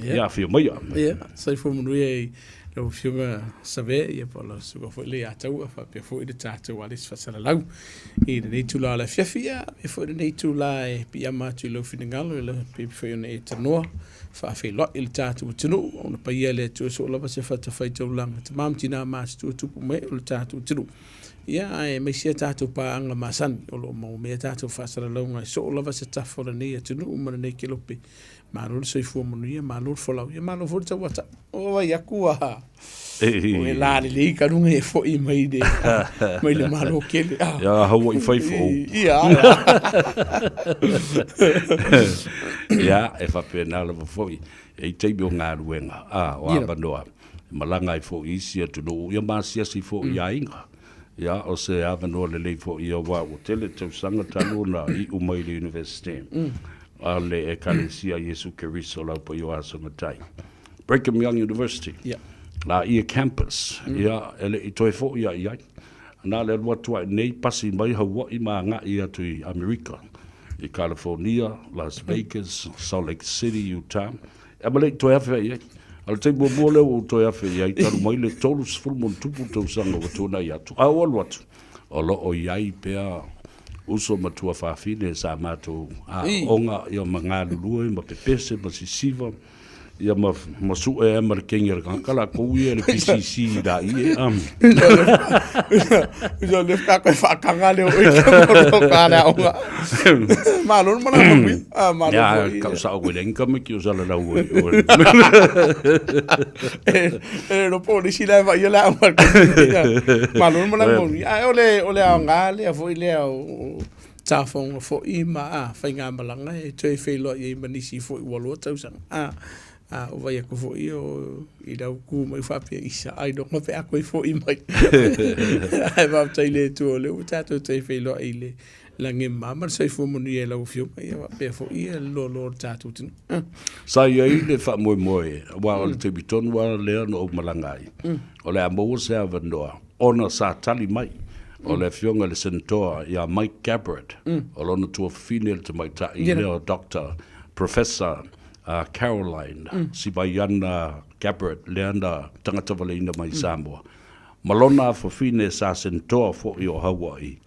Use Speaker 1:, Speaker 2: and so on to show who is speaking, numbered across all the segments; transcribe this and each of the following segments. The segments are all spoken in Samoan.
Speaker 1: Ia, afio maia.
Speaker 2: Ia, soifua manuia i lau Afioga Save, ia po o lau susuga foi le ia Taua, faapea foi le tatou Alisi Faasalalau i lenei itula o le afiafi, ia, faapea foi lenei itula e piiama atu i lou finagalo, i le pei foi ona e tanoa faafeiloai i le tatou atunuu, ona paia e le Atua soo lava se fatafaitaulaga, tama ma tina matutua, tupu ma ee o le tatou atunuu. Ia, ae aemaise a tatou paaga masani o lo o maua mai a tatou faasalalauga e soo lava se tafa o lenei atunuu ma lenei kelope. Malo le soifua manuia, malo le folau, ia malo foi le tauata. O vai aku a o e la lelei ka luga e foi mai le mai le malo kele.
Speaker 1: Ah. Ia hau i fai fo.
Speaker 2: Ia.
Speaker 1: Ia e faapena lava foi e i taimi o galuega a o avanoa e malaga ai foi i isi atunuu ia ma asiasi foi i aiga. Ia o se avanoa lelei foi ia aua ua tele tausaga talu ona iu mai i le University a le Ekalesia Iesu Keriso Lau Paia o Aso Matai. Brigham Young University.
Speaker 2: Yeah.
Speaker 1: Laie Campus. Ia e le i toe foi lava i ai. Na le alu atu ai nei pasi mai Hawaii ma agai atu i Amerika, i California, Las Vegas, Salt Lake City, Utah. Ia ma le i toe afe ai i ai. A o le taimi muamua lea ua ou toe afe i ai, talu mai le 30 ma ono tupu tausaga ua tuanai atu, a ou alu atu, o lo o i ai pea uso ma tuafafine sa matou aooga ia ma galulue ma pepese ma sisiva ia ma ma suʻe ai ma le kegi a le tagata lakou ia le PCC la ie a.
Speaker 2: Uso le ka koe whaakanga le o ike mo ka le aoga. Malo le mana manuia. Ah, malo
Speaker 1: Ia,
Speaker 2: foi.
Speaker 1: kau sao koe le income ki o sala lau oi. oi.
Speaker 2: E e lo po le sila va ia la aoga. Malo le mana manuia. Ai o le o le aoga lea foi lea o tafoga foi ma a faigamalaga e toe feiloai ai ma nisi foi ua loa tausaga. A a o vai aku foi o i lau ku mai faapea isa ai no pe a koe foi mai. Ae faafetai i le Atua o lea ua tatou toe feiloai i le lagi e mama ma le soifua manuia i lau Afioga ia faapea foi le loaloa o le tatou atunuu.
Speaker 1: Sa i ai le faamoemoe, aua o le taimi tonu lava lea na ou malaga ai, o le a maua se avanoa ona sa tali mai o le Afioga i le Senatoa ia Mike Gabbard, o lona tuafafine le tamaitai lea o Doctor Professor Caroline Sivaiana Gabbard lea na tagatavaleina mai i Samoa, ma lona afafine sa Senatoa foi o Hawaii,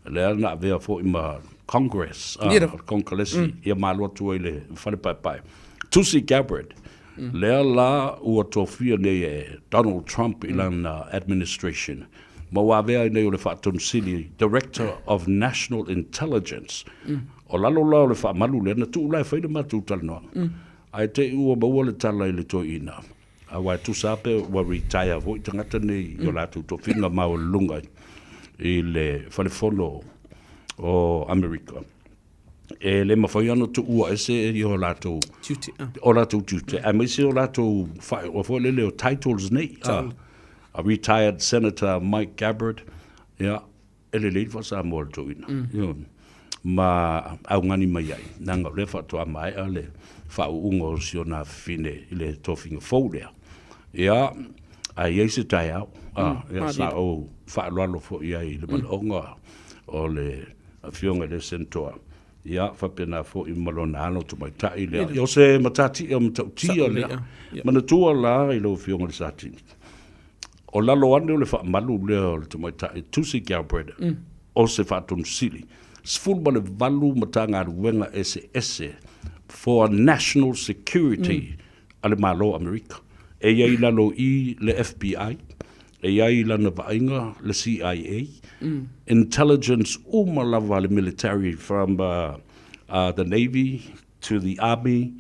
Speaker 1: lea na avea foi ma Congress, Konekalesi, ia ma alu atu ai i le fale paepae. Tulsi Gabbard, lea la ua tofia nei e Donald Trump i lana administration, ma ua avea ai nei o le Faatonusili, Director of National Intelligence. O lalo la o le faamalu lea, na tuu la e fai le matou talanoaga. Ae te i ua maua le tala i le toeaina, aua e tusa lava pe ua retire foi tagata nei i o latou tofiga maualuluga i le Fale Fono o Amerika. E le mafai ona tuua ese i o latou
Speaker 2: tiute,
Speaker 1: o latou tiute, aemaise o latou faailoa foi lele o titles nei. A retired Senator Mike Gabbard, ia, e lelei le faa-Samoa o le toeaina. Ioe. Ma augani mai ai, leaga o lea faatoa maea le faauuga o si ona afafine i le tofiga fou lea. Ia, a i ai se taeao, a, ia, sa ou faaaloalo foi i ai i le manaoga o le Afioga i le Senatoa, ia, faapena foi ma lona alo tamaitai lea. Ia, o se matatia matautia lea. Manatua la i lau Afioga i le Satini, o lalo ane o le faamalu lea o le tamaitai Tulsi Gabbard, o se Faatonusili, 18 Matagaluega eseese for national security a le Malo o Amerika. E i ai i lalo i le FBI, e i ai i lana vaaiga le CIA, intelligence uma lava a le military from the Navy to the Army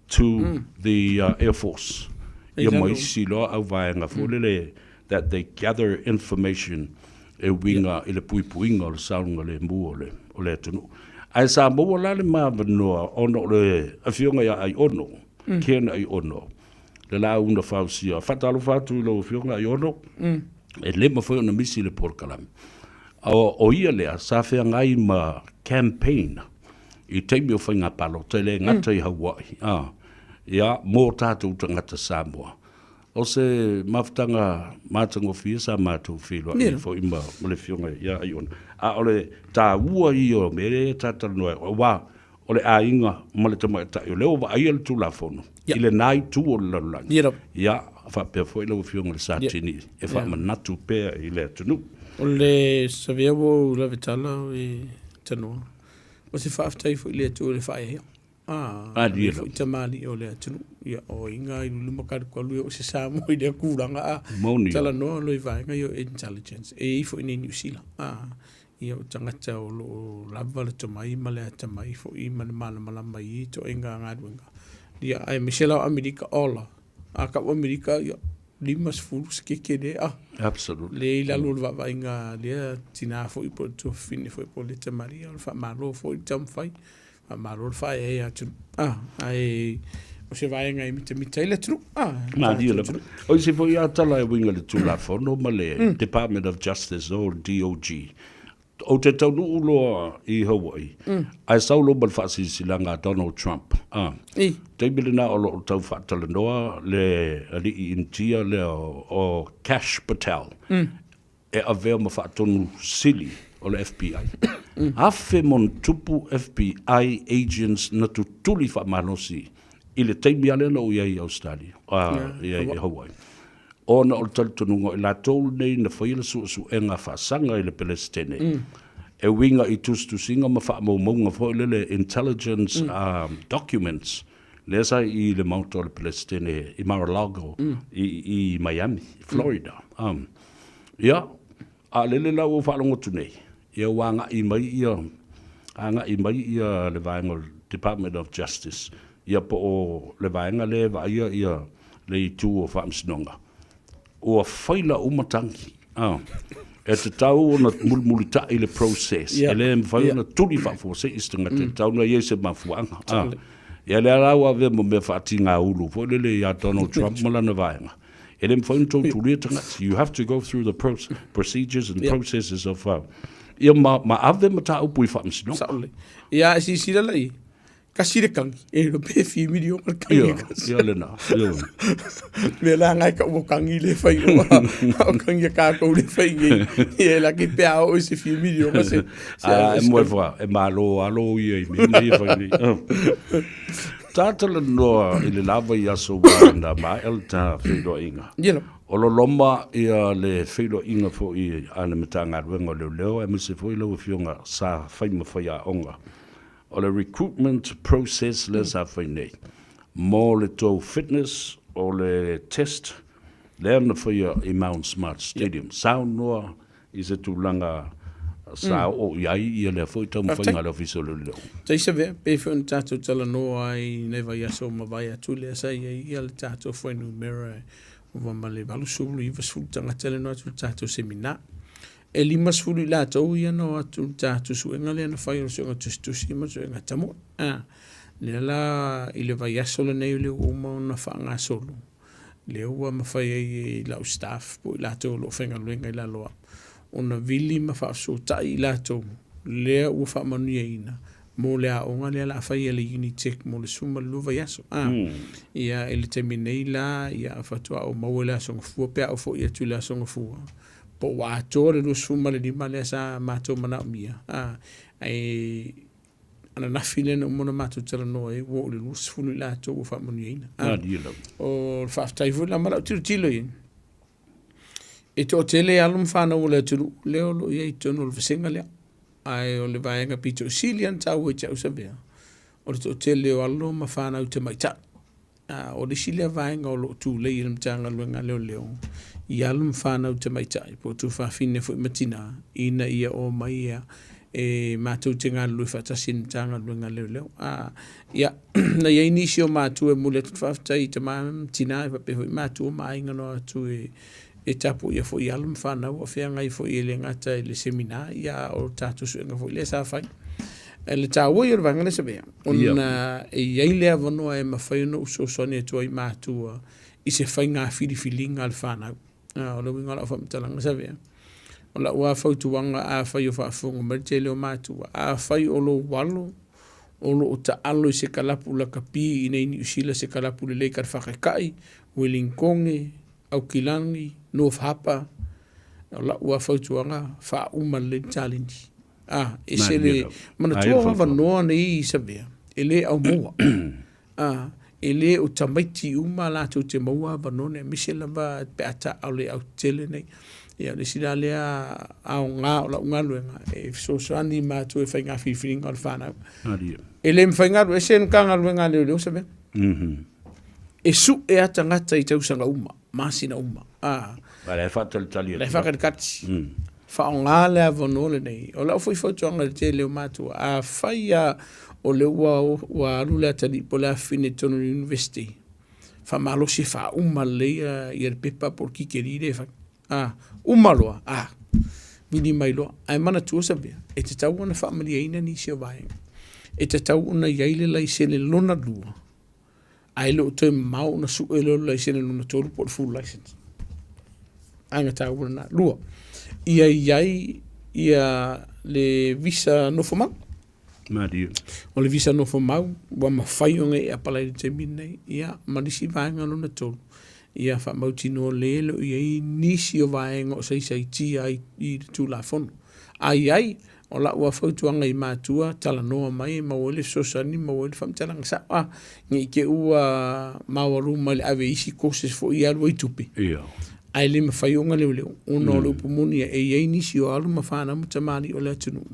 Speaker 1: to the Air Force. Ia ma isi loa au vaega foi lele that they gather information e uiga i le puipuiga o le saogalemu o le atunuu. Ae sa maua la le ma avanoa ona o le Afioga ia Aiono, Ken Aiono, le lauga fausia. Faatalofa atu i lau Afioga Aiono, e le mafai ona misi le polokalame. O ia lea sa feagai ma campaign i taimi o faiga palota, e le gata i Hawaii, ia, mō tātou tagata Samoa. O se mafutaga matagofie sa matou feiloai ai foi ma le Afioga ia Aiono. A o le taua ia o mea ia e talatalanoa ai, aua O le aiga ma le tamaitai, o lea ua vaaia le Tulafono i lena itu o le lalolagi. Ia, faapea foi lau Afioga i le Satini e faamanatu pea i le atunuu.
Speaker 2: O le savea ua ou lavetala e tanoa, o se faafetai foi i le Atua i le faaeaea. Ah, le foi tamalii o le atunuu. Ia, o aiga i luma kalukalu ia o se Samoa i lea tulaga a. Talanoa loa i vaega ia o intelligence. E i ai foi nei Niu Sila. Ah, ia o tagata o lo o lava le tomai ma le atamai foi ma le malamalama i ia ituaiga galuega. Ia, aemaise la o Amerika, ola. A kau Amerika, ia, 50 sekeke lea a.
Speaker 1: Absolutely.
Speaker 2: Lea i lalo o le vaavaaiga a lea tinā foi po o le tuafafine foi po o le tamalii, o le faamalo foi le taumafai, faamalo le faaeaea atunuu. Ah, ae o se vaega e mitamita ai le atunuu. Ah,
Speaker 1: Malie lava. O isi foi lava tala e uiga i le Tulafono ma le Department of Justice o le DOJ. Ou te taunuu loa i Hawaii, ae sau loa ma le faasilasilaga a Donald Trump. Ah, taimi lena o lo o tau faatalanoa le alii Initia lea o Kash Patel e avea ma faatonu sili o le FBI. 1000+ FBI agents na tutuli faamalosi i le taimi lava lea na ou i ai i Ausetalia, i Hawaii. Ona o le talitonuga o i latou lenei na faia le suesuega faasaga i le Peresetene, e uiga i tusitusiga ma faamaumauga foi lele intelligence documents lea sa i le maota o le Peresetene i Mar-a-Lago i Miami, Florida. Ia, a o lele la ua ou faalogo atu nei, ia ua agai mai ia, agai mai ia le vaega o le Department of Justice, ia po o le vaega lea e vaaia ia le itu o faamasinoga, ua faila uma tagi. E tatau ona mulimulitai le process, e le mafai ona tuli faafuasei se tagata, e tatau ona i ai se mafuaaga. Ia lea la ua avea ma mea faatigaulu foi lele ia Donald Trump ma lana vaega. E le mafai ona tou tulia tagata. You have to go through the procedures and processes of ia ma, ma ave mataupu i faamasinoga.
Speaker 2: Sao lelei. Ia, e silasila la i ai, kasi le kagi, e iloa pe fia miliona le kagi e kasi.
Speaker 1: Ia, lena. Ia.
Speaker 2: Mea la ngai ka ua kagi le fai o, o kagi a kākou le fai nei. Ia e laki pe a oo i se fia miliona se,
Speaker 1: se A, e moe wha, e malo alo ia i mea nei e fai nei. Tatalanoa i le lava i aso ua na maea le ta feiloaiga.
Speaker 2: Ia lava.
Speaker 1: O loloma ia le feiloaiga foi a le Matagaluega o Leoleo aemaise foi lau Afioga sa fai ma faiaoga. O le recruitment process lea sa fai nei mo le tou fitness o le test lea na faia i Mount Smart Stadium. Saunoa i se tulaga sa oo i ai ia lea foi taumafaiga a le Ofisa o Leoleo.
Speaker 2: Taisave, pei foi ona tatou talanoa ai i nai vaiaso ua mavae atu lea sa i ai ia le tatou fuainumera e ova ma le 80 i 90 tagata lea na o atu i le tatou seminar. E 50 i latou ia na o atu i le tatou suega lea na fai o le suega tusitusi ma le suega tamua. Lea la i le vaiaso lenei o lea ua uma ona faagasolo, lea ua mafai ai e lau staff po o i latou o lo o faigaluega i lalo o au ona vili ma faafesootai i latou lea ua faamanuiaina mo le aoga lea o le a fai e le Unitec mo le 12 vaiaso. A, ia, i le taimi nei la, ia, faatoa ou maua i le Aso Gafua pe a ou foi atu i le Aso Gafua, po ua atoa le 25 lea sa matou manaomia. A, ae ananafi lea na uma ona matou talanoa ai, ua oo i le 20 i latou ua faamanuiaina. O le faafetai foi la ma lau tilotilo i ai, e toatele alo ma fanau o le atunuu lea o lo o i ai i totonu o le vasega lea. Ae o le vaega pito sili lava ona taua i te au Savea, o le toatele o alo ma fanau tamaitai. A o le isi lea vaega o lo o tulei e le Matagaluega a Leoleo i alo ma fanau tamaitai po o tuafafine foi ma tinā ina ia omai ia e matou te galulue faatasi i le Matagaluega a Leoleo. A, ia, na i ai nisi o matua e momoli atu le faafetai i tama ma tinā e faapea foi matua ma aiga na o atu e e tapuaia foi i alo ma fanau a o feagai foi e le gata i le seminar, ia a o tatou suega foi lea sa fai. E le taua ia o le vaega lea Savea, ona e i ai le avanoa e mafai ona ou fesoasoani atu ai matua i se faiga filifiliga a le fanau. O le uiga o lau faamatalaga Savea, o lau lava fautuaga afai o faafofoga mai le tele o matua, afai o lou alo o lo o taalo i se kalapu lakapi i inei i Niu Sila, se kalapu lelei ka le faakaikai, Ueligitone, Aukilani, North Harbour, o lau lava fautuaga, faauma lelei le taleni. A, e se le manatua o avanoa nei i Savea. E le aumaua. A, e le o tamaiti uma latou te maua avanoa nei, aemaise lava pe a ta'a o le autele nei. Ia, o le isi la lea aoga o lau galuega, e fesoasoani matou e fai ngā filifiliga o le whanau. E le mawhai ngalu, e se ka galuega a leoleo sa mea. E su'e a tagata i tausaga uma, masina uma. A,
Speaker 1: A la e faatalitali
Speaker 2: atu. La e faatalitali. Faaaoga le avanoa lenei. O lau foi fautuaga i le tele o matua, afai lava o lea ua, ua alu le atalii po o le afafine i totonu o le university, faamalosi e faauma lelei ia le pepa po o le tikeri lea e fai. A, uma loa, a, vili mai loa. Ae manatua sa mea, e tatau ona faamalieina nisi o vaega. E tatau ona i ai le laisene lona lua, ae le o toe mamao ona sue lea o le laisene lona tolu po o le full license. Aiga taua lena. Lua, ia i ai ia le visa nofo mau.
Speaker 1: Malie.
Speaker 2: O le visa nofo mau, ua mafai ona e apalai i le taimi lenei. Ia, ma le isi vaega lona tolu, ia faamautinoa le le o i ai nisi o vaega o saisaitia ai i le Tulafono. A i ai, o lau lava fautuaga i matua, talanoa mai e maua ai le fesoasoani, maua ai le faamatalaga sao. A, ne i te i ua maualuga i le ave i isi courses foi e alu ai tupe, ae le mafai ona leoleo, ona o le upu moni ia, e i ai nisi o alo ma fanau ma tamalii o le atunuu,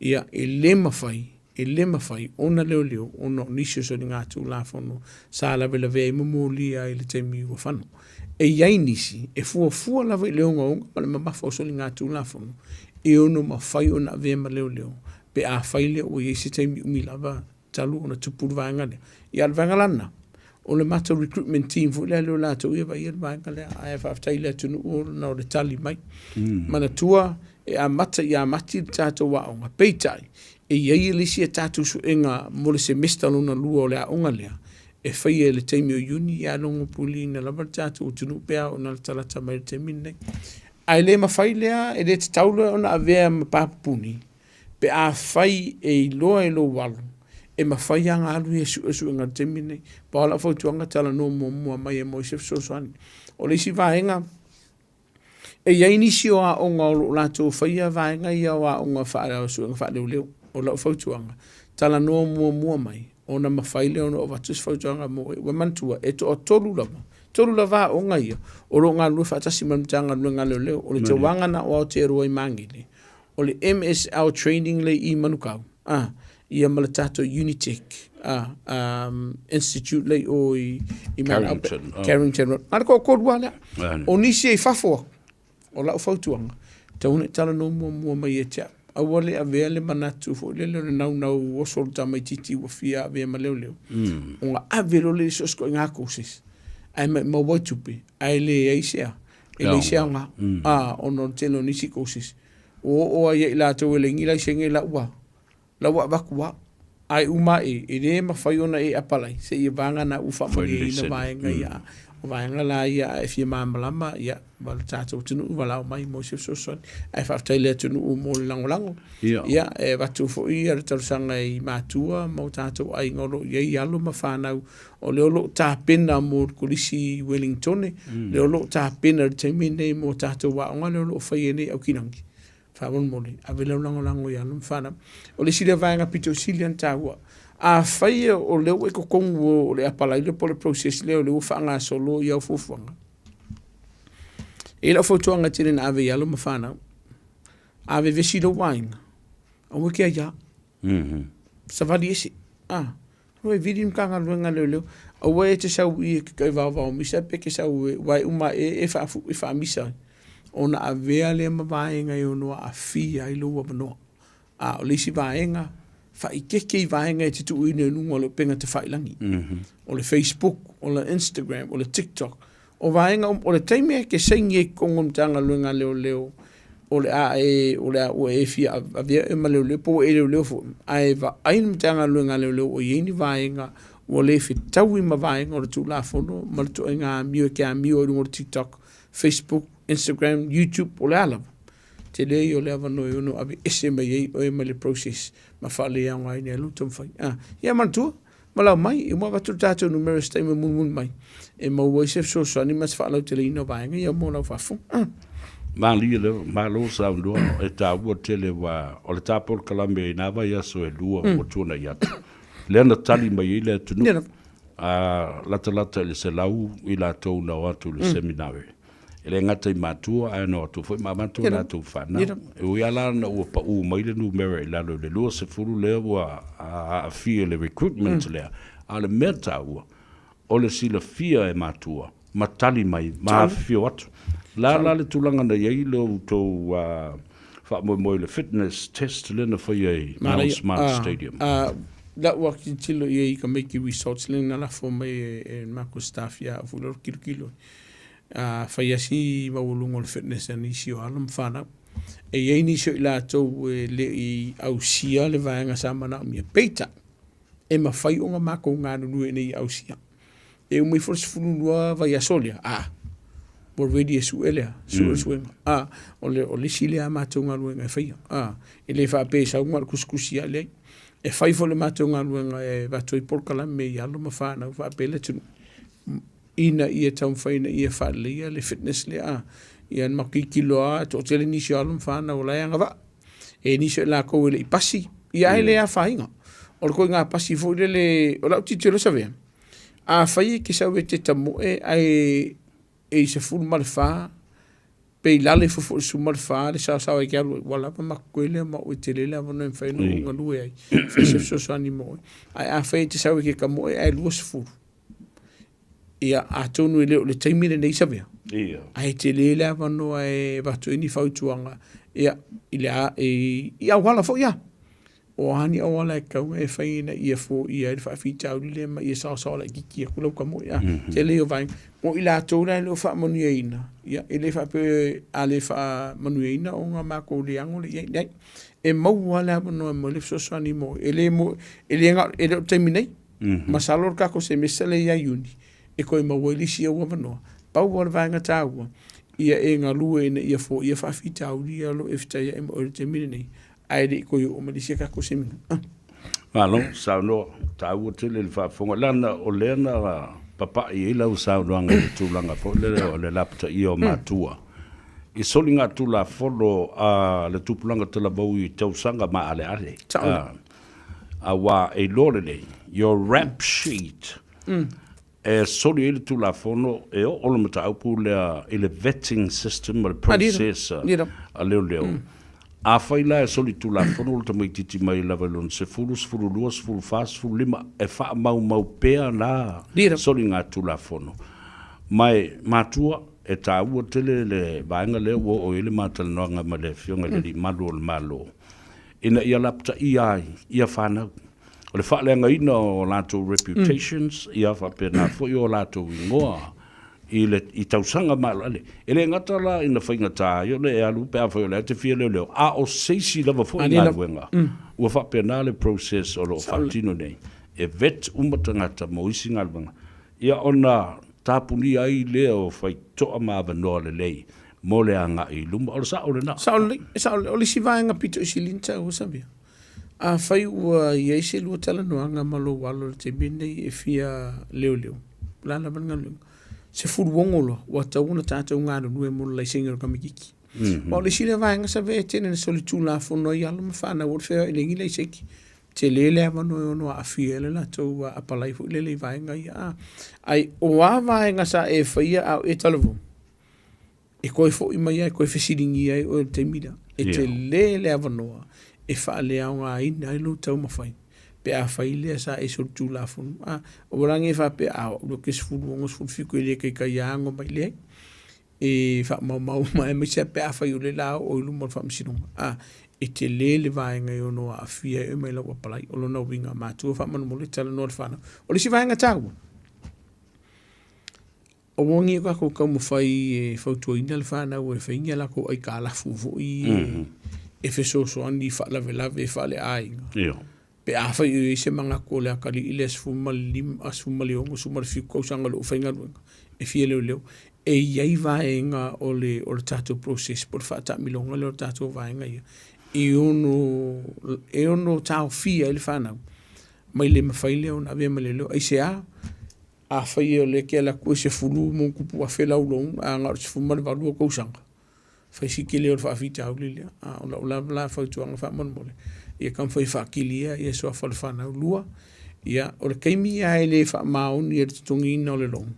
Speaker 2: ia, e le mafai, e le mafai ona leoleo ona o nisi o soligatulafono sa lavelavea ai ma molia ai i le taimi ua fano. E i ai nisi e fuafua lava i le ogaoga ma le mamafa o soligatulafono e ono mafai ona avea ma leoleo pe afai lea ua i ai se taimi umi lava talu ona tupu le vaega lea. Ia, o le vaega la lena, o le matou recruitment team foi lea o latou ia vaaia le vaega lea, ae faafetai i le atunuu ona o le tali mai. Manatua e amata ia Mati le tatou aoga, peitai, e i ai le isi a tatou suega mo le semester lona lua o le aoga lea, e faia i le taimi o Iuni, ia logo puliina lava le tatou atunuu pe a oo ina latalata mai i le taimi lenei. Ae le mafai lea, e le tatau lea ona avea ma papupuni, pe afai e iloa e lou alo, e mafai lava ona alu ia e sue suega i le taimi lenei. Pau lava lau fautuaga, talanoa muamua mai e maua ai se fesoasoani. O le isi vaega, e i ai nisi o aoga o lo o latou faia vaega ia o aoga faale-suega faaleoleo. O lau fautuaga, talanoa muamua mai ona mafai lea ona avatu se fautuaga mo oe. Ua manatua, e toatolu lava, tolu lava aoga ia o lo o galulue faatasi ma le Matagaluega a Leoleo. O le Te Wānanga o Aotearoa i Magele, o le MSL Training lea i Manukau, a, ia ma le tatou Unitec a, um, Institute lea i o i, i Mount Albert,
Speaker 1: Carrington, oh.
Speaker 2: Carrington Road. Na o le toatolu lava lea.
Speaker 1: Ane.
Speaker 2: O nisi e i fafo atu, o lau fautuaga, tatau ona e talanoa muamua mai ia te au. Aua le avea le manatu foi lele o le naunau oso o le tamaitiiti ua fia avea ma leoleo. Ona ave loa lea i so o se ituaiga courses, ae maumau ai tupe, ae leai se a, e leai se aoga. A, ona o le tele o nisi courses, ua oo lava ia i latou e leai ni laisene la ua, la ua avatu lava. Ae uma ae, e le mafai ona e apalai seia vagana ua faamalieina vaega ia. O vaega la ia a e fia malamalama, ia, ma le tatou atunuu valaau mai mo se fesoasoani. Ae faafetai i le atunuu mo le lagolago. Ia, e avatu foi le talosaga i matua ma o tatou aiga o lo o i ai alo ma fanau o lea o lo o tapena mo le Kolisi i Wellingtone, lea o lo o tapena i le taimi lenei mo tatou aoga lea o lo o faia nei i Aukilagi. Faamolemole, ave lau lagolago i alo ma fanau. O le isi lea vaega pito sili ona taua, afai o lea ua i totonu o le apalai lea po o le process lea o lea ua faagasolo i au fuafuaga, e i ai lau fautuaga tele na ave i alo ma fanau, a vevesi lou aiga, aua e te aiā. Savali ese. A, Ua e vili le Matagaluega a Leoleo, aua e te sau i e te vaovao misa pe te sau e, aua e uma ea e e faamisa ai, ona avea lea ma vaega e ono aafia ai lou avanoa. A o le isi vaega, faaeteete i vaega e te tuuina i luga o le upega tafailagi. O le Facebook, o le Instagram, o le TikTok, O vaega uma, o le taimi e te saini ai i totonu o le Matagaluega a Leoleo, o le a e, o le a ua e fia avea oe ma leoleo po ua e leoleo foi, ae vaai le Matagaluega a Leoleo ua i ai ni vaega ua le fetaui ma vaega o le Tulafono ma le ituaiga amio e te amio ai i luga o le TikTok, Facebook, Instagram, YouTube, po o le a lava. Tele ia o le avanoa e ono aveese mai ai oe mai le process ma faaleaogaina ai lou taumafai. Ah, ia manatua, Valaau mai, ua avatu le tatou numera i se taimi e mulimuli mai e maua ai se fesoasoani ma se faalauteleina o vaega ia mo lau faafofoga. Ah.
Speaker 1: Malie lea, malo saunoa, e taua tele aua o le ta polokalame i na vaiaso e lua ua tuanai atu. Lea na tali mai ai le atunuu. A latalata i le 100 i latou na o atu i le seminare. E le gata i matua ae na o atu foi ma avatu a latou fanau. E ui lava la ina ua pau mai le numera i lalo i le 20 lea ua aafia i le recruitment lea, a o le mea taua, o le silafia e matua ma tali mai ma afifio atu. O le a la le tulaga na i ai lo outou faamoemoe i le fitness test lea na faia i Mount Smart Stadium?
Speaker 2: Lau ua tilotilo i ai i ka maiki results lea na lafo mai e le matou staff ia au foi lea o le tilotilo. Fai lava si maualuga o le fitness a nisi o alo ma fanau. E i ai nisi o i latou e le i ausia le vaega sa manaomia. Peitai, e mafai ona matou galulue ina ia ausia. E uma ifo le 12 vaiaso lea, a, ua ready e sue lea, sue le suega. A, o le, o le isi lea a matou galuega e faia. A, e le faapea e sau na o le tusitusi lava, leai. E fai foi le matou galuega e avatu ai polokalame i alo ma fanau faapea le atunuu ina ia taumafai ina ia faaleleia le fitness lea. A, ia na matou tilotilo lava, e toatele nisi o alo ma fanau o la e agavaa. E nisi o i latou e le i pasi, ia ae le afaina. O le ituaiga pasi foi lele, o lau tilotilo Savea, afai e te sau e te tamoe ae e i 14 pe i lalo ifo foi i le 14 le saosaoa e te alu ai, ua lava ma totoe lea ma oe, e tele le avanoa e mafai ona ou galue ai, e fai se fesoasoani mo oe. Ae afai e te sau e te tamoe ae 20, Ia, atonu e le o le taimi lenei Savea,
Speaker 1: Ia.
Speaker 2: ae tele le avanoa e avatu ai ni fautuaga, ia, i le a, i, i auala foi lava. O a ni auala e tatau ona e fai ina ia foia ai le faafitauli lea ma ia saosaoa laitiiti atu lau tamoe. A, tele ia o vaega. Mo i latou la e le o faamanuiaina, ia, e le faapea a le faamanuiaina ona matou le ano lea i ai. Leai. E maua lava le avanoa e maua ai le fesoasoani mo, e le mo, e le na o, e le o le taimi nei. Masalo le tatou semester lea ia Iuni e toe maua ai le isi au avanoa. Pau lava o le vaega taua, ia e galue ina ia foia faafitauli ia o lo o e fetaiai ma oe i le taimi lenei, ae le i toe oo mai le isi a tatou semina.
Speaker 1: Malo saunoa, taua tele le faafofoga, leaga o lea na papai ai lau saunoaga i le tulaga foi lea o le lapataia o matua i soligatulafono a le tupulaga talavou i tausaga maaleale. Aua e iloa lelei, your rap sheet, e soli ai le Tulafono e oo le mataupu lea i le vetting system ma le process a leoleo. Afai la e soli Tulafono le tamaitiiti mai lava i lona 10, 12, 14, 15, e faamaumau pea la soligatulafono. Ma e matua, e taua tele le vaega lea ua oo i ai le ma talanoaga ma le Afioga i le Alii Malu o le Malo, ina ia lapataia ai ia fanau. O le faaleagaina o latou reputations, ia faapena foi o latou igoa i le i tausaga maaleale. E le gata la ina faigata ai ona e alu pe afai o lea e te fia leoleo, a o se isi lava foi galuega ua faapena le process o lo o faatino nei, e vet uma tagata mo isi galuega, ia ona tapunia ai lea o faitotoa ma avanoa lelei mo le agai i luma. O le sao lena.
Speaker 2: Sao lelei, e sao lelei. O le isi vaega pito i sili ona taua Samia, afai ua i ai se lua talanoaga ma lou alo i le taimi lenei e fia leoleo, o le a lava le galuega, 16 loa ua tatau ona tatou galulue mo le laisene o le tamaitiiti. Aua o le isi lea vaega Samia e tele ina solitulafono ai alo ma fanau o le feoai e leai ni laisene. Tele le avanoa e ono aafia ai le latou apalai foi lele i vaega ia. Ae o a vaega sa e faia a o e talavou? E toe foi mai ai, e toe fesiligia ai oe i le taimi lea. E tele le avanoa e faaleaogaina ai lou taumafai pe afai lea sa e solitulafono. A, aua la ne i faapea, a o au lea ou te 16, 17 e le taitai ano mai. Leai, e faamaumau uma aemaise lava pe afai o lea o le a oo i luma o le faamasinoga. A, e tele le vaega e ono aafia ai oe mai lau apalai. O lona uiga, matua faamolemole talanoa i le fanau. O le isi vaega taua, Aua ne i o tatou taumafai e fautuaina le fanau e fai ni a latou aitalafu foi e fesoasoani i faalavelave faaleaiga. Pe afai o i ai se manatu o le atalii lea 15, 16, 17 tausaga o lo o faigaluega e fia leoleo, e i ai vaega o le o le tatou process po o le faataamiloga lea o le tatou vaega ia e ono taofia ai le fanau mai le mafai lea ona avea ma leoleo. Aisea? Afai o lea e te alu atu e sefulu ma ona tupu afe lau loan ae na o le 18 ou tausaga, fai si tele o le faafitauli lea. A o lau lava la fautuaga faamolemole, ia taumafai e faatilia ia suafa o le fanau. Lua, Ia, o le taimi lava e le faamaoni ai le totogiina o le loan,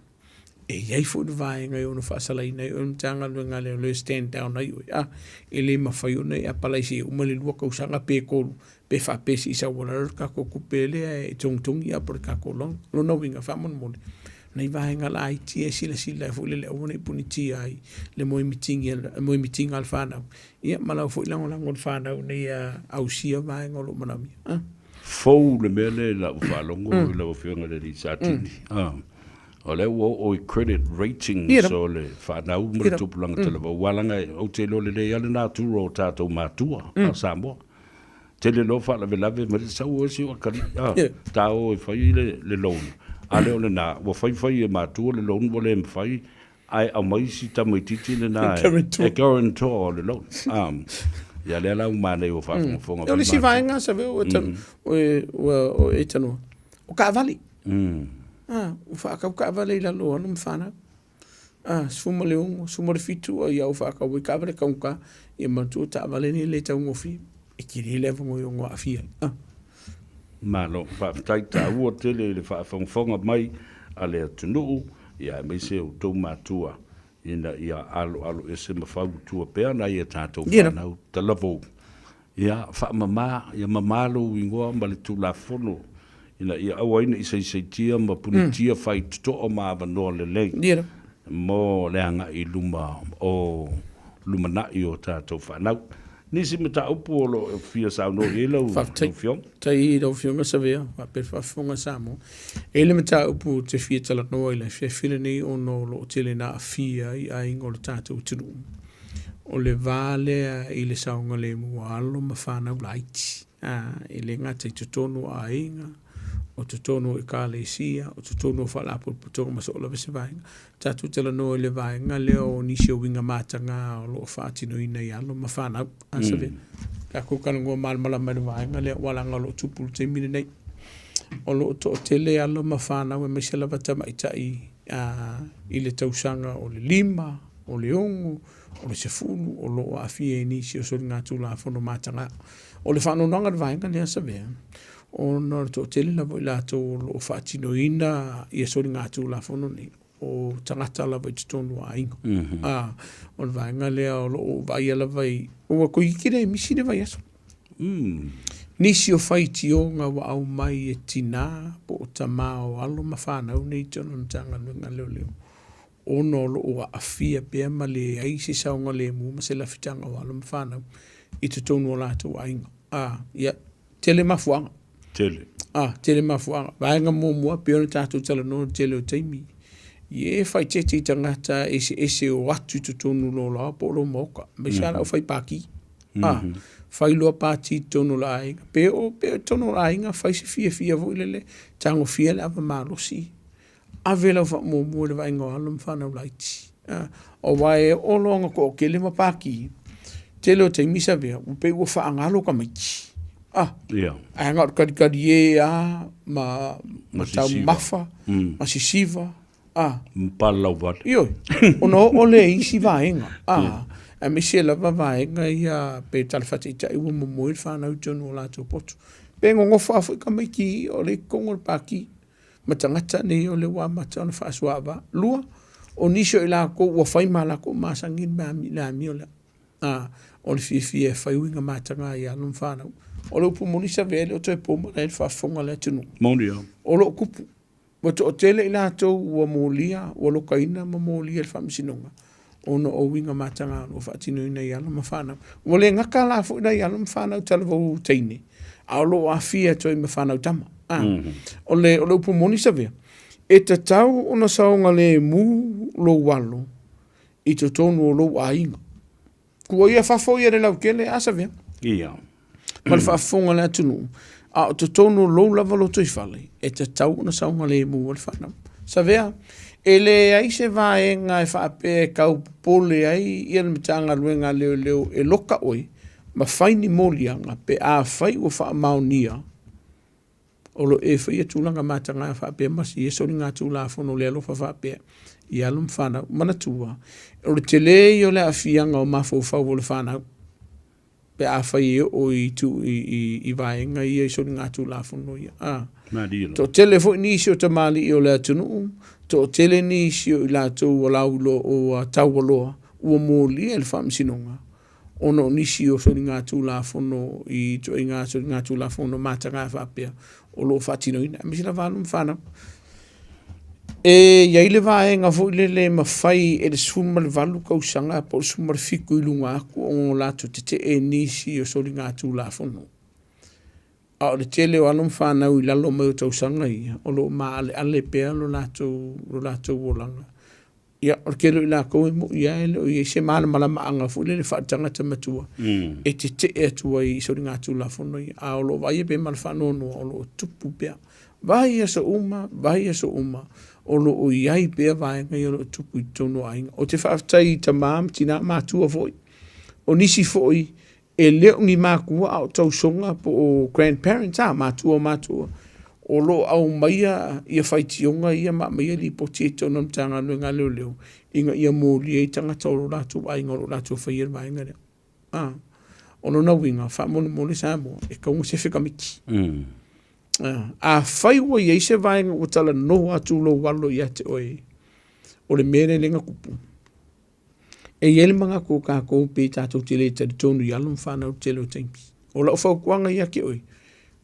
Speaker 2: e i ai foi le vaega e ono faasalaina ai oe e le Matagaluega a Leoleo e stand down ai oe, a, e le mafai ona e apalai seia uma le 2 tausaga pe 3 pe faapea se i sau ai lalo le tatou tupe lea e togitogi po o le tatou loan. O lona uiga faamolemole, nai vaega laiti ia e silasila ai foi lele aua ne i punitia ai le moemitiga a le fanau, ia ma lau foi lagolago i le fanau ina ia ausia vaega o lo o manaomia.
Speaker 1: Fou le mea lea i lau faalogo i lau Afioga i le alii Satini. O lea ua oo i credit ratings o le fanau ma le tupulaga talavou, aua leaga ou te iloa lelei lava le natura o tatou matua a Samoa. Tele loa faalavelave ma sau oe si ou atalii, ta o e fai le loan, a le o lena, ua fai fai e matua le loan ua le mafai, ae aumai si tamaitiiti lena e guarantor o le loan. Ia lea la ua manaia ua faafogafoga
Speaker 2: mai. O le isi vaega Saveu ua e tanoa, o taavale. Ua faatau taavale i lalo o alo ma fanau. 16, 17 ia ua faatau ai taavale taugata. Ia manatua taavale nei e le taugofie, e tele le avanoa e ono aafia ai.
Speaker 1: Malo, faafetai taua tele i le faafogafoga mai a le atunuu, ia aemaise outou matua ina ia aloaloese ma fautua pea nai a tatou fanau talavou. Ia faamama, ia mama lou igoa ma le Tulafono ina ia aua ai ne i saisaitia ma punitia faitotoa ma avanoa lelei mo le agai i luma o lumanai o tatou fanau. Nisi mataupu o lo o fia saunoa i ai lau Afioga?
Speaker 2: Faafetai i lau Afioga Savea faapea le faafofoga a Samoa. E i ai le mataupu ou te fia talanoa i le afiafi lenei ona o lo o tele ina aafia ai aiga o le tatou atunuu. O le va lea i le saogalemu o alo ma fanau laiti, e le gata i totonu o aiga, o totonu o ekalesia, o totonu o faalapotopotoga ma soo lava se vaega. Tatou talanoa i le vaega lea o nisi o uiga mataga o lo o faatinoina i alo ma fanau. Tatou talanoa malamalama i le vaega lea aua leaga o lo o tupu i le taimi lenei. O lo o toatele alo ma fanau aemaise lava tamaitai i le tausaga o le 5, o le 6, o le 10 o lo o aafia i nisi o soligatulafono mataga. O le faanoanoaga i le vaega lea Savea, ona o le toatele lava o i latou o lo o faatinoina ia soligatulafono nei, o tagata lava i totonu o aiga. O le vaega lea o lo o vaaia lava i, ua toeitiiti le misi le vaiaso. Nisi o faitioga ua aumai e tinā po o tamā o alo ma fanau nei i totonu o le Matagaluega a Leoleo, ona o lo o aafia pea ma leai se saogalemu ma se lafitaga o alo ma fanau i totonu o latou aiga. A, ia, tele mafuaaga.
Speaker 1: Tele.
Speaker 2: A, tele mafuaaga. Vaega muamua, pei ona tatou talanoa i le tele o taimi, ia e faaeteete i tagata eseese o atu i totonu o lou laoa po o lou maota, aemaise lava le aufai pati. A, fai loa pati i totonu o le aiga, pe oo pea i totonu o le aiga, fai se fiafia foi lele, tagofia le ava malosi, ave lau faamuamua i le vaaiga o alo ma fanau laiti. Aua e oo loa ina toatele ma pati, tele o taimi Savea, ua pei ua faagalo tamaiti. Ae na o le talitalie lava ma taumafa ma sisiva.
Speaker 1: Ma palalauvale.
Speaker 2: Ioe, ona oo lea i isi vaega. Aemaise lava vaega ia pe tala faataitai ua momoe le fanau i totonu o latou potu. Pe nonofo lava foi tamaiti o lea i totonu o le pati. ma tagata nei o lea ua amata ona faasuaava. Lua, o nisi o i latou ua fai ma latou masani le amio lea. O le fiafia e fai uiga mataga i alo ma fanau. O le upu moni Savea e le o toe po ma la e faafofoga le atunuu.
Speaker 1: Moni lava.
Speaker 2: O lo o tupu. Ua toatele i latou ua molia, ua lokaina ma molia i le faamasinoga ona o uiga mataga o lo o faatinoina i alo ma fanau. Ua le gata la foi la i alo ma fanau talavou teine, a o lo o aafia atu ai ma fanau tama. O le upu moni Savea, e tatau ona saogalemu lou alo i totonu o lou aiga. Tuaia fafo ia le lautele, a Savea?
Speaker 1: Ia.
Speaker 2: Ma le faafofoga a le atunuu, a o totonu o lou lava lotoifale, e tatau ona saogalemu ai le fanau. Savea, e leai se vaega e faapea e tau popole ai ia le Matagaluega a Leoleo e loka oe ma fai ni moliaga pe afai ua faamaonia o lo o e faia tulaga mataga faapea ma ia soligatulafono le alofa faapea i alo ma fanau. Manatua, o le tele ia o le aafiaga o mafaufau o le fanau pe afai e oo i, i, i, i vaega ia i soligatulafono ia.
Speaker 1: Malie lava.
Speaker 2: Toatele foi nisi o tamalii o le atunuu, toatele nisi o i latou ua lauiloa ua taualoa ua molia i le Faamasinoga ona o nisi o soligatulafono i ituaiga soligatulafono mataga faapea o lo o faatinoina, aemaise lava alo ma fanau. E i ai le vaega foi lele e mafai e le 18 tausaga po o le 17 i luga atu ona latou tetee nisi o soligatulafono. A o le tele o alo ma fanau i lalo mai o tausaga ia, o lo o maaleale pea lo latou olaga. Ia, o le tele o i latou e moni lava e le o i ai se malamalamaaga foi lele faaletagata matua e tetee atu ai i soligatulafono ia, a o lo o vaaia pea ma le faanoanoa o lo o tupu pea. Vaiaso uma, vaiaso uma, o lo o i ai pea vaega ia o lo o tupu i totonu o aiga. Ou te faafetai i tama ma tina matua foi, o nisi foi e le o ni matua a o tausoga po o grandparents, a, matua o matua, o lo o aumaia ia faitioga ia ma aumaia lipoti ia i totonu o le Matagaluega a Leoleo ina ia molia ai tagata o lo latou aiga o lo o latou faia le vaega lea. A, o lona uiga, faamolemole Samoa, e tatau ona sefe tamaiti. Afai ua i ai se vaega ua talanoa atu lou alo ia te oe, o le mea lea lea na tupu, E i ai le manatu o tatou pei tatou te le talitonu i alo ma fanau i le tele o taimi. O lau fautuaga ia te oe,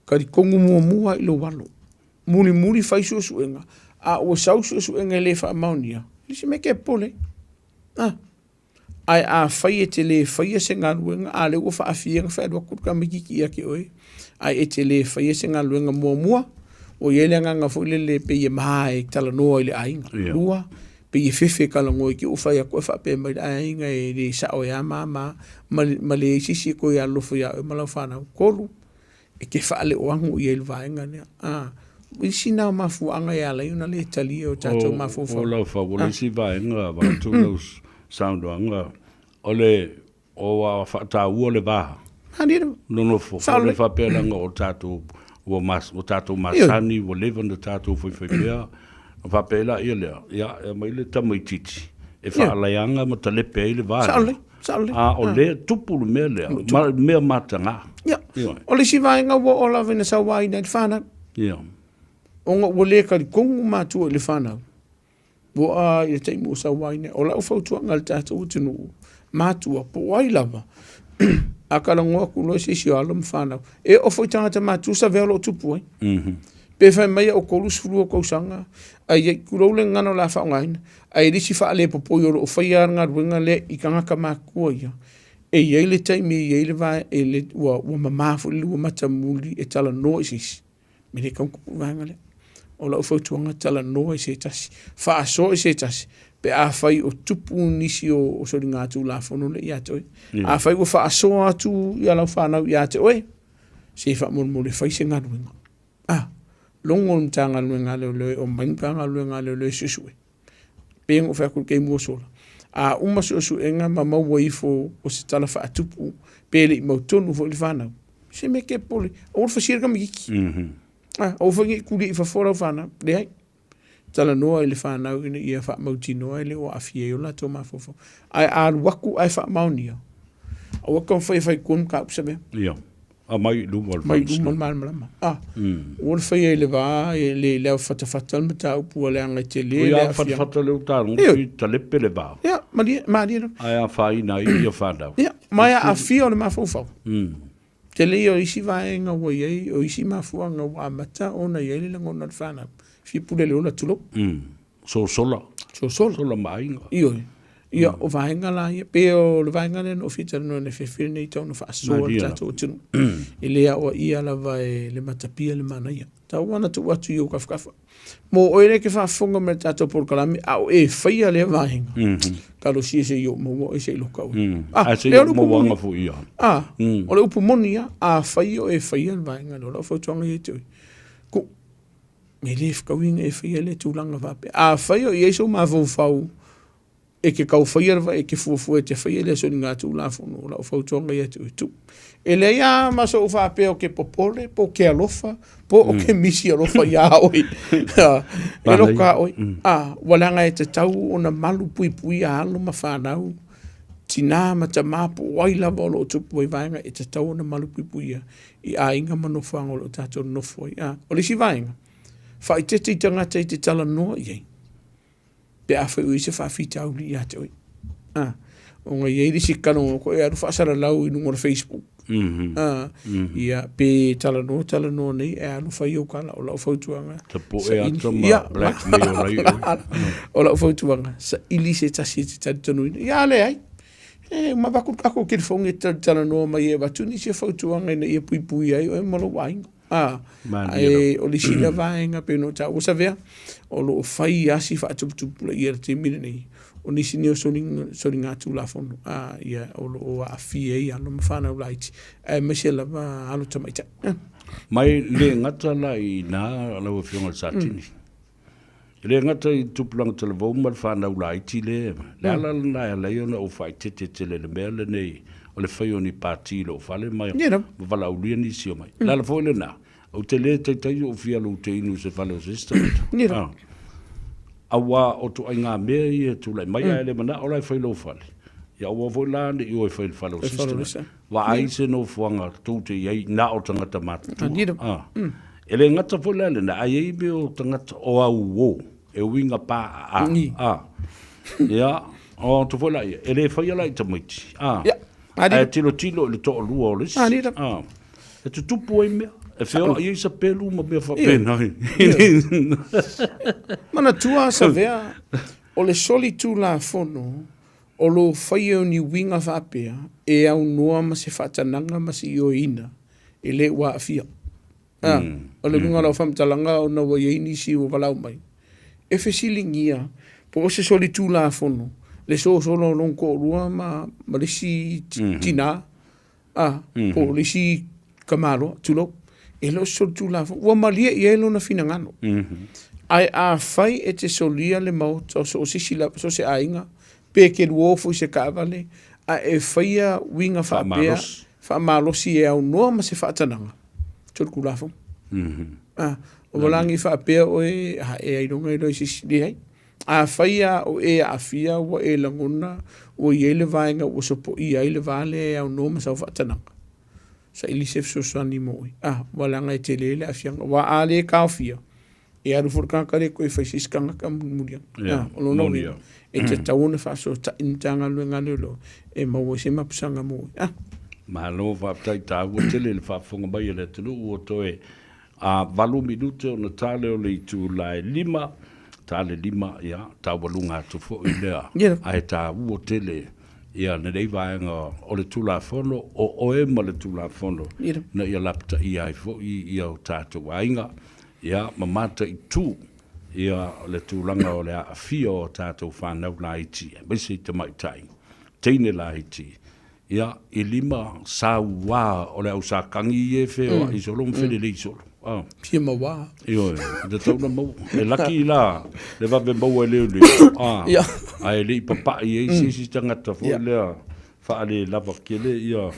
Speaker 2: talitonu muamua lava i lou alo. Mulimuli fai suesuega, a ua sau suesuega e le faamaonia, e leai se mea e te popole ai. A, ae afai e te le faia se galuega, a lea ua faafia ona fai alu atu le tamaitiiti ia te oe, ae e te le faia se galuega muamua, ua i ai le agaga foi lele pei e ma e talanoa i le aiga. Lua, pei e fefe e talanoa i te i ua fai atu e faapea mai le aiga e le sao e a ma a ma a, ma leai se isi e toe alolofa ia oe ma lau fanau. Tolu, e te faaleoago i ai i le vaega lea. A, o isi na o mafuaaga e ala ai ona le talia o tatou mafaufau.
Speaker 1: O lau fau, o le isi vaega vaeatu lau saunoaga, o le Ua faataua le va. Nonofo foi le faapea leaga o tatou ua mas, ua tatou masani ua leva ona tatou faifai pea. Ona faapea ai laia lea, ia e aumai le tamaitiiti e faaleaga ma talepe ai le va lea. A o lea e tupu le mea lea, ma le mea mataga.
Speaker 2: Ia. O le isi vaega ua oo lava ina sauaina ai le fanau.
Speaker 1: Ia.
Speaker 2: Ona ua le talitonu matua i le fanau. Ua a i le taimi ua sau ai nei. O lau fautuaga i le tatou atunuu, matua, po o ai lava, a talanoa atu loa i se isi o alo ma fanau, e oo foi i tagata matutua sa avea o lo o tupu ai. Pe fai mai au 32 tausaga, ai ia, tulou le gagana o le a faaaogaina, ae le isi faalepopoi o lo o faia lava le galuega lea i tagata matutua ia, e i ai le taimi e i ai le vae, ua mama foi le lua matamuli e talanoa i se isi. E le tatau ona tupu le vaega lea. O lau fautuaga, talanoa i se tasi, faasoa i se tasi, pe afai o tupu nisi o soligatulafono lea ia te oe. Afai ua faasoa atu ia lau fanau ia te oe, se faamolemole fai se galuega. Ah, logo le Matagaluega a Leoleo e omai le Matagaluega a Leoleo e suesue. Pei ona ou fai atu i le taimi ua sola, a uma suesuega ma maua ifo o se tala faatupu pe le i mautonu foi le fanau, se mea e te popole, aua le fasia le tamaitiiti. Ah, aua foi ne i tulia i fafo lau fanau, leai. Talanoa i le fanau ina ia faamautinoa e le o aafia ai o latou mafaufau. Ae a alu atu ae faamaonia, aua e taumafai e fai tua le mataupu Savea.
Speaker 1: Ia. Aumai i luma o le
Speaker 2: Mai i luma o le malamalama. Ah, ua le faia i le va, e le i le fatafata le mataupu a leaga e tele le aafiaga.
Speaker 1: Fatafata le uta
Speaker 2: Ioe.
Speaker 1: Talepe le va.
Speaker 2: Ia, malie, malie lava.
Speaker 1: Ae afaina ai ia fanau.
Speaker 2: Ia, ma e aafia o le mafaufau. Tele ia o isi vaega ua i ai, o isi mafuaaga ua amata ona i ai le lagona o le fanau, fia pule le ola, tulou.
Speaker 1: Sosola.
Speaker 2: Sosola.
Speaker 1: Sola ma aiga.
Speaker 2: Ioe. Ia, o vaega la ia, pei o le vaega lea na ou fia talanoa i le afiafi lenei tau na faasoa le tatou atunuu. E le aoaia lava e le matapia le manaia. Tau lava na tuu atu i ou tafatafa. Mo oe lea e te faafofoga mai i le tatou polokalame, a o e faia lea vaega, talosia se i ou maua oe se i loka oe.
Speaker 1: Ah, lea o le upu moni.
Speaker 2: Ah, o le upu moni lava, afai o e faia le vaega lea, o lau fautuaga ia te oe, ku, E le fetaui ona e faia lea tulaga faapea. Afai o i ai sou mafaufau e te tau faia le e te fuafua e te faia lea soligatulafono, o lau fautuaga ia te oe, tuu. E leai lava ma sou faapea ou te popole po o ke alofa po o ke misi alofa iā oe. E loka oe. A, ua leaga e tatau ona malu puipuia alo ma fanau. Tinā ma tamā po o ai lava o lo o tupu ai vaega e tatau ona malupuipuia i aiga ma nofoaga o lo o tātou nonofo ai. A, o le isi vaega, faaeteete i tagata e te talanoa i ai, pe afai o i ai se faafitauli ia te oe. A, ona e i ai le isi kanoa koe e alu faasalalau i luga o le Facebook. A, ia, pe talanoa talanoa nei e alu fai ou kala. O lau fautuaga,
Speaker 1: Tapu'e ata ma blackmail ai oe.
Speaker 2: O lau fautuaga, saili se tasi e te talitonuina. Ia, a leai, e uma avatu le tatou telefoni e te talanoa mai ai e avatu nisi o fautuaga ina ia puipuia ai oe ma lou aiga. A, ae o le isi lea vaega pei ona ou taua Savea, o lo o fai lava si faatuputupulaia i le taimi lenei, o nisi nei o soligatulafono, a, ia, o lo o aafia ai alo ma fanau laiti, aemaise lava alo tamaitai.
Speaker 1: Ma e le gata la i ina lau Afioga i le Satini. E le gata i tupulaga talavou ma le fanau laiti le, le ala lena e ala ai ona ou faaeteete tele i le mea lenei o le fai o ni pati i lou fale ma ma valaaulia nisi omai. O le ala foi lena, ou te le taitai ou fia alu ou te inu i se fale o se isi tagata. Aua o ituaiga mea ia e tulai mai, ae le manao la e fai i lou fale, ia aua foi la ne i o e fai i le fale o se isi tagata. Vaai se nofoaga tou te i ai na o tagata matutua. Ah. E le gata foi la i lena, ae i ai mea o tagata o auo, e uiga pa a. A. Ia, o atu foi la ia, e le faia la i tamaiti. A. Ae tilotilo i le toalua o le isi. A. E tutupu ai mea, e feoai ai sapelu ma mea faapena.
Speaker 2: Manatua Savea, o le solitulafono O lo o faia o ni uiga faapea e aunoa ma se faatanaga ma se ioeina e le ua aafia. A, o le uiga o lau faamatalaga ona ua i ai nisi ua valaau mai, e fesiligia po o se solitulafono le sosolo o lona toalua ma le isi tina a, po o le isi tamaloa, tulou, e le o se solitulafono, ua malie i ai lona finagalo. Ae afai e te solia le maota o so o se isi lava, so o se aiga, pe e te luo foi i se taavale, a e faia uiga faapea, faamalosi e aunoa ma se faatanaga, solitulafono. A, o valagi faapea oe, a e ailoga iloa i se isi, leai. Afai lava o e aafia ua e lagona ua i ai le vaega ua sopoia ai le va lea e aunoa ma sau faatanaga, saili se fesoasoani mo oe. A, ua leaga e tele le aafiaga. Aua a le taofia, e alu foi le tagata lea e toe fai se isi tagata mulimuli ane. A, o lona uiga, e tatau ona faafesootai le Matagaluega a Leoleo e maua ai se mapusaga mo oe. A.
Speaker 1: Malo faafetai taua tele le faafofoga mai a le atunuu ua toe A 8 minute ona ta lea o le itula e 5, ta le 5, ia, taualuga atu foi lea. Ae taua tele ia lenei vaega o le Tulafono, o oe ma le Tulafono, ina ia lapataia ai foi ia o tatou aiga, ia, ma mataitu ia le tulaga o le aafia o tatou fanau laiti, aemaise i tamaitai, teine laiti, Ia, i lima saua o le au sakagi ia e feoai solo ma felelei solo. Ah.
Speaker 2: Fia maua.
Speaker 1: Ioe, e tatau ona maua. E laki la le vave maua e leoleo. Ah.
Speaker 2: Ia.
Speaker 1: Ae le i papai ai se isi tagata foi lea faale lava tele ia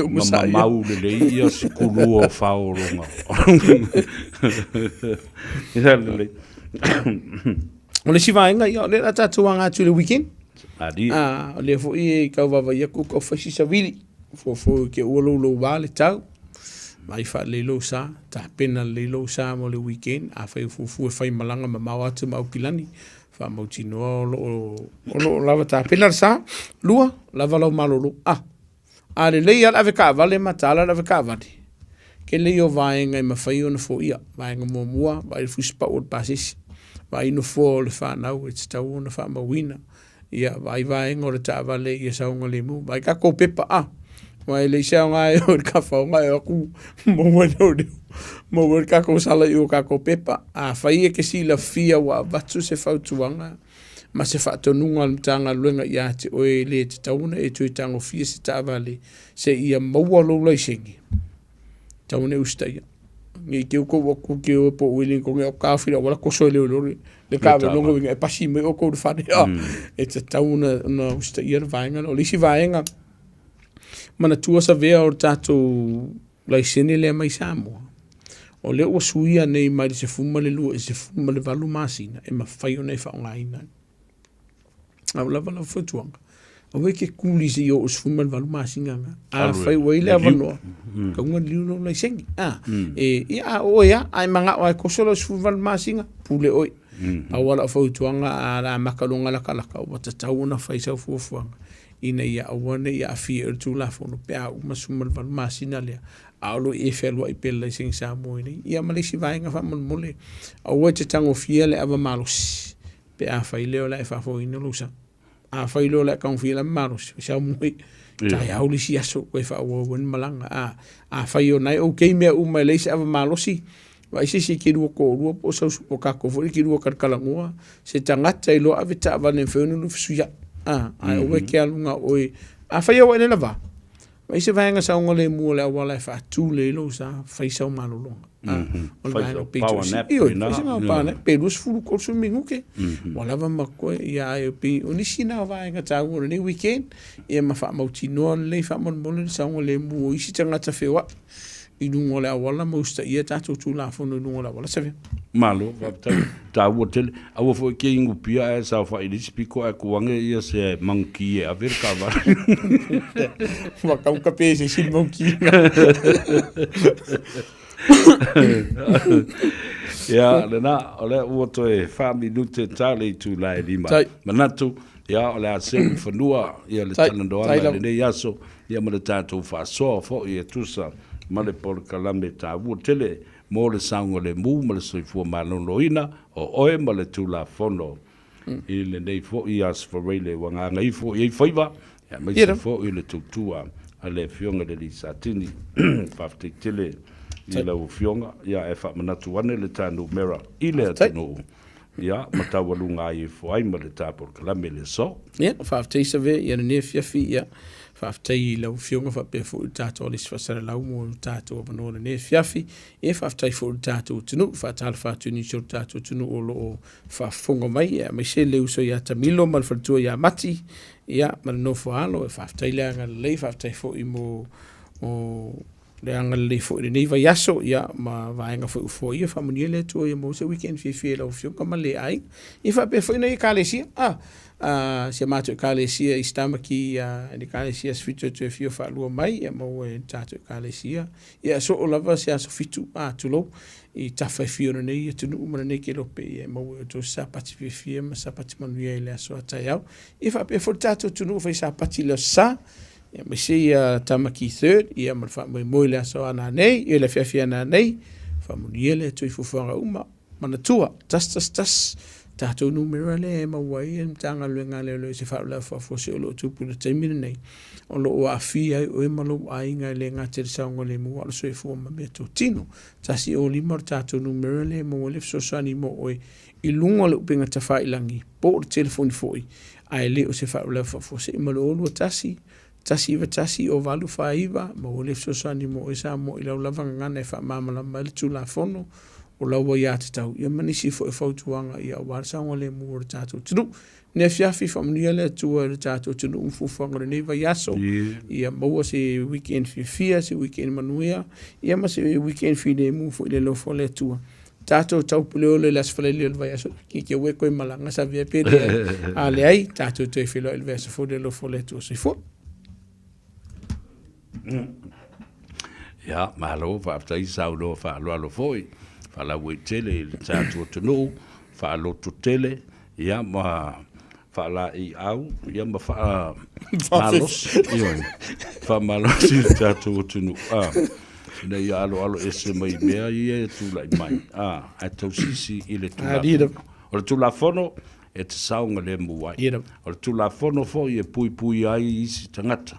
Speaker 2: ma
Speaker 1: mamau lelei ia sikulu o faologa. Ia lelei.
Speaker 2: O le isi vaega, ia, o lea o le a tatou aga atu i le weekend.
Speaker 1: Malie.
Speaker 2: A, o lea foi e tau vaavaai atu tau fai si savili. Fuafua i te ua louloua le tau. Vaai faalelei lou sa, tapena lelei lou sa mo le weekend. Afai o fuafua e fai malaga mamao atu ma Aukilani, faamautinoa o lo o, o lo o lava tapena le sa. Lua, lava lau malolo. A, A lelei lava le avetaavale ma tala le avetaavale, tele ia o vaega e mafai ona foia. Vaega muamua, vaai le fusipau o le pasese, vaai nofoa o le fanau e tatau ona faamauina, ia vaai vaega o le taavale ia saogalemu, vaai tatou pepa a, aua e leai se aoga e o i le tafaoga e o atu maua e leoleo, maua ai le tatou sala i o tatou pepa. Afai e te silafia ua avatu se fautuaga, ma se faatonuga a le Matagaluega ia te oe e le tatau ona e toe tagofia se taavale seia maua lou laisene, tatau ona e usitaia. Ne i te i ua tou atu te o e po o Wellington e taofi le auala toso e leoleo le taavale, lona uiga e pasi mai outou i le fale. E tatau ona usitaia le vaega lea. O le isi vaega, manatua Savea o le tatou laisene lea mai Samoa, o lea ua suia nei mai le 12 i le 18 masina e mafai ona e faaaogaina ai. A ua lava lau fautuaga, Aua e te kuli seia oo i le 18 masina na. Afai ua i ai le avanoa, tatau ona liliu lou laisene. A, e, ia a o oe lava, a e manao lava e koso lau 18 masina, pule oe. Pau lava lau fautuaga, a o le a amata loa ona latalata, ua tatau ona fai sau fuafuaga ina ia aua ne i aafia ai le Tulafono pe a uma le 18 masina lea, a o lo o e fealuai pea i le laisene Samoa i nei. Ia ma le isi vaega faamolemole, aua e te tagofia le ava malosi pe afai lea o le a e faafoeina lou sa. Afai loa o le a taumafai la malosi, sau mai taeao le isi aso toe faaauau ai le malaga. A afai o na e okay mea uma e leai se ava malosi, vaai se isi e te lua toalua po o sau o tatou foi e te lua talatalanoa, se tagata e iloa ave taavale e mafai ona lua fesuiai. A, ae aua e te alu na o oe. Afai lava ua e le lava, Vaai se vaega saogalemu o le auala e faatu lelei lou sa, fai sau malologa. O le vaega pito i sili. Ioe, fai se power nap pe 20, 30 minute, ua lava ma koe. Ia ae pei o nisi na o vaega taua o lenei weekend, ia ma faamautinoa lelei faamolemole le saogalemu o isi tagata feoai i luga o le auala ma usitaia tatou Tulafono i luga o le auala. Save.
Speaker 1: Malo, faafetai. Taua tele. Aua foi ke inupia ae saofai i le isi pito ae tuu ane ia se manuki e ave le taavale.
Speaker 2: Ua tau tape e se isi le manuki.
Speaker 1: Ia, lena, o lea ua toe 4 minute ta le itula e 5.
Speaker 2: Tai.
Speaker 1: Manatu, ia, o le a seu i fanua ia le
Speaker 2: Tai.
Speaker 1: talanoaga
Speaker 2: Tai
Speaker 1: i
Speaker 2: lava.
Speaker 1: lenei aso, ia ma le tatou faasoa foi e tusa ma le polokalame taua tele mo le saogalemu ma le soifua maloloina o oe ma le Tulafono i lenei foi Aso Faraile ua gagaifo i ai faiva, aemaise foi le tautua a le Afioga i le Alii Satini. Faafetai tele i lau Afioga, ia ae faamanatu ane le ta numera i le atunuu, ia ma taualuga ai ifo ai ma le ta polokalame i le aso.
Speaker 2: Ia, faafetai Save ia lenei afiafi, ia faafetai i lau Afioga faapea foi le tatou Alisi Faasalalau mo le tatou avanoa i lenei afiafi. Ia faafetai foi i le tatou atunuu, faatalofa atu i nisi o le tatou atunuu o lo o faafofoga mai, ia aemaise le uso ia Tamilo ma le faletua ia Mati, ia ma le nofo a alo. Faafetai le agalelei, faafetai foi mo le agalelei foi i lenei vaiaso, ia ma vaega foi ua foia. Faamanuia le Atua ia maua se weekend fiafia i lau Afioga ma le aiga. Ia faapea foi nai Ekalesia, a si a matou Ekalesia i Stamaki, le Ekalesia Aso Fitu e toe afio faalua mai, ia maua e le tatou Ekalesia. Ia soo lava se aso fitu, a tulou, i tafa e fia o lenei atunuu ma lenei kelope, ia e maua e outou se sapati fiafia ma sapati manuia i le aso a taeao. Ia faapea foi le tatou atunuu fai sapati i le aso Sa, ia aemaise ia Tamaki Third, ia ma le faamoemoe i le aso a nanei, ia le afiafi a nanei, faamanuia le Atua i fuafuaga uma. Manatua, 111, tatou numera lea e maua ai e le Matagaluega a Leoleo i se faalavelave faafuasei o lo o tupu i le taimi lenei, o lo o aafia ai oe ma lou aiga e le gata i le saogalemu a o le soifua ma meatotino. 105 o le tatou numera lea e maua ai le fesoasoani mo oe i luga o le upega tafailagi po o le telefoni foi, ae le o se faalavelave faafuasei ma le 021 191 0849, maua le fesoasoani mo oe Samoa i lau lava gagana e faamalamalama ai le Tulafono o lau aiatatau, ia ma nisi foi o fautuaga ia aua le saogalemu o le tatou atunuu. Lenei afiafi, faamanuia le Atua i le tatou atunuu ma fuafuaga o lenei vaiaso. Ia maua se weekend fiafia, se weekend manuia, ia ma se weekend filemu foi i le alofa o le Atua. Tatou taupuleole i le Aso Faraile o le vaiaso, ki ke ue koe malaga sa vea pe leai. A leai, tatou toe feiloai i le vaiaso fou i le alofa o le Atua. Soifua.
Speaker 1: Ia, malo, faafetai saunoa faaaloalo foi, faalauaitele i le tatou atunuu, faalototele, ia ma faalaeiau, ia ma faamalosi, ioe, faamalosi i le tatou atunuu, a, ina ia aloalo ese mai mea ia e tulai mai, a, ae tausisi i le Tulafono. O le Tulafono e te saogalemu ai. O le Tulafono foi e puipui ai isi tagata.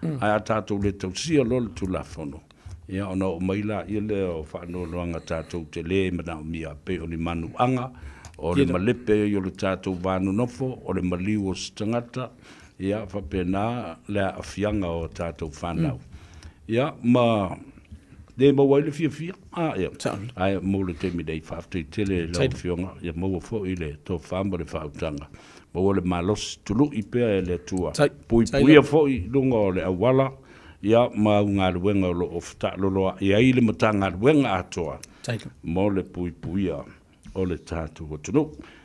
Speaker 1: Ae a tatou le tausia loa le Tulafono, ia ona oo mai laia lea o faanoanoaga tatou te le manaomia, pei o ni manuaga, o le malepe o le tatou va nonofo, o le maliu o se tagata, ia faapena le aafiaga o tatou fanau. Ia ma le maua ai le fiafia, a ia, ae mo le taimi nei, faafetai tele i lau Afioga, ia maua foi le tofa ma le faautaga, maua le malosi tului pea e le Atua, puipuia foi i luga o le auala, ia ma au galuega o lo o fetaaloloai ai le Matagaluega atoa mo le puipuia o le tatou atunuu.